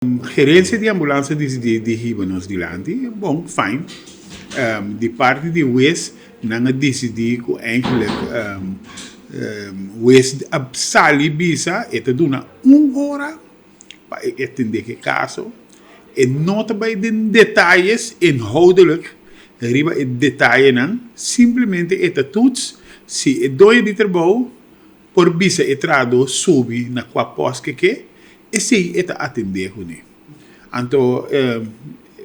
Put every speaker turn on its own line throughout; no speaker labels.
Gerencia di ambulance a dicidi di hiba nos dilanti, bon, fine. Di parti di hues nan a dicidi cu eigenlijk hues a sali bisa e ta duna un ora pa e atende cu e caso. E no ta bay den detayes inhoudelijk riba e detayenan, simplemente e ta toets si e doño di trabou por bisa e trahadó subi na kua pòst ke ke, esei e ta atendé kuné. Anto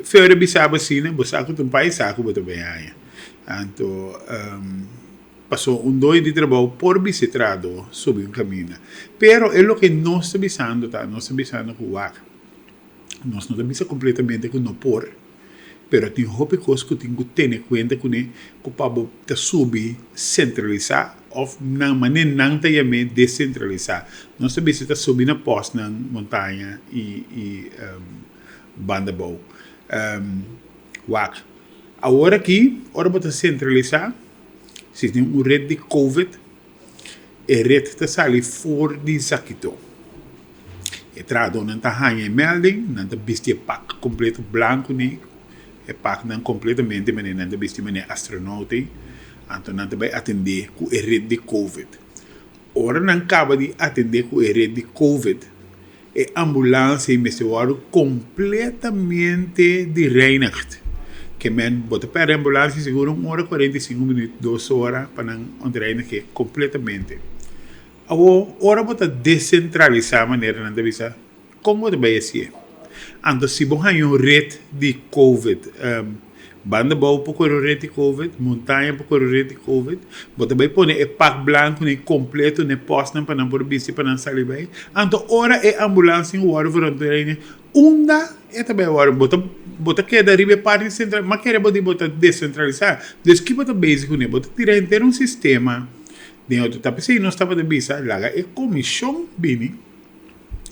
Feur a bisa bo asina, bo sa ku ta un pais sa ku bo ta bai haña. Anto pasobra un doño di trabou por bisa e trahadó subi un kaminda. Pero e loke nos ta bisando ta, nos ta bisando ku wak, nos no ta bisa kompletamente ku no por. Pero tin hopi kos ku tin ku tene kuenta kuné ku pa bo ta subi sentralisá òf nan manera nan ta yam'é desentralisá. Nos ta bisa ta subi na pòstnan Montaña i banda bou. Wak, awor aki ora bo ta sentralisá si tin un ret di covid, E ret ta sali for di Zakito. E trahadónan ta haña e melding, nan ta bisti e pak kompleto blanku ni e paknan kompletamente manera nan ta bisti manera astronauta ei. Anto nan ta bai atendé ku e ret di covid. Ora nan kaba di atendé ku e ret di covid, E ambulans ei mester wòrdu kompletamente di reinigd. Ke men bo ta pèrdè ambulans ei sigur un ora 45 minüt, 2 ora pa nan ontreinig e kompletamente. Awor, ora bo ta desentralisá manera nan ta bisa, kon bo ta bai hasié? Anto si bo haña un ret di covid, Banda Bou por kore un ret di covid, Montaña por kore un ret di covid, bo ta bai pone e pak blanku nei kompleto na e pòstnan pa nan por bisti pa nan sali bai. Anto ora e ambulans tin wòrdu verontreine, unda e ta bai wòrdu? Bo ta keda riba e parti sentral, ma kere bo di bo ta desentralisá. Dus ki bo ta bezig kuné? Bo ta tira henter un sistema den otro. Ta p'esei nos tabata bisa laga e komishon bini.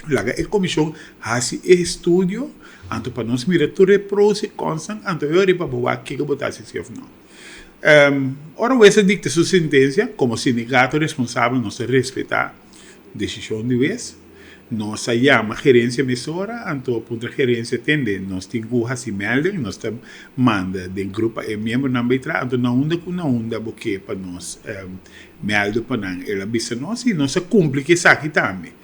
Laga e komishon hasi e estudio, anto pa nos mira tur e pros i konsnan, anto e ora pa bo wak kiko bo ta hasi si òf no. Ora wes a dikta su sentensia, komo sindikato responsabel nos ta respetá desishon di wes. Nos a yama gerensia mesora, anto puntra gerensia tende nos tin ku hasi melding, nos ta manda den grup pa e miembronan bai traha, anto na unda ku na unda bo ke pa nos mèldu pa nan. El a bisa nos i nos a kumpli ku esaki tambe.